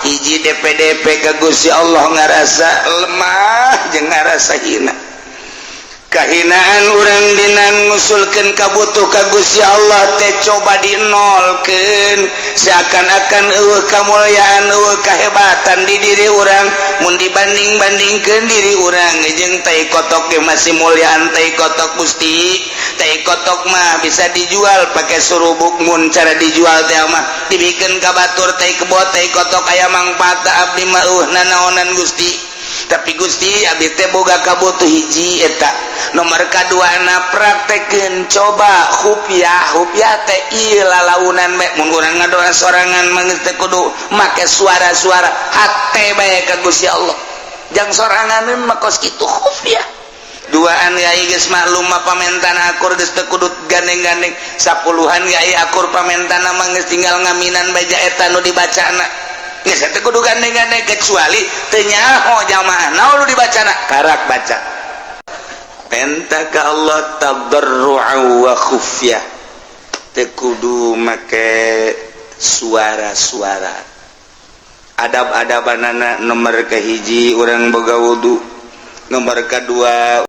Hiji, DPDP ke Gusti Allah, ngarasa lemah jeung ngarasa hina. Kahinaan urang dina ngusulkeun kabutuh ka Gusti Allah teh coba dinolkeun, seakan-akan euweuh kamulyaan, euweuh kahebatan di diri urang. Mun dibanding-bandingkeun diri urang jeung tai kotok ge masih mulyaan tai kotok. Gusti, tai kotok mah bisa dijual pakai surubuk. Mun cara dijual teh mah dibikeun ka batur, tai kebo, tai kotok aya mangfaat. Abdi mah euweuh nanaonan, Gusti. Tapi Gusti, abdi teh boga kabutuh hiji. Eta nomor kadua na, praktekeun coba khufyah. Khufyah teh ieu lalaunan bae. Mun urang ngadoa sorangan mah geus teu kudu make suara-suara, hate bae ka Gusti Allah. Jang sorangan mah kos kitu khufyah. Duaan yai geus maklum mah, pamentana akur, geus teu kudu gandeng-gandeng. Sapuluhan yai akur pamentana mah, geus tinggal ngaminan bae eta nu dibacana. Geus teu kudu gandeng-gandeng, kecuali teu nyaho jamaah naon nu dibacana, karak baca penta ka Allah tadarru'a wa khufyah, teu kudu make suara-suara. Adab-adabanana, nomor kahiji, urang boga wudu. Nomor kedua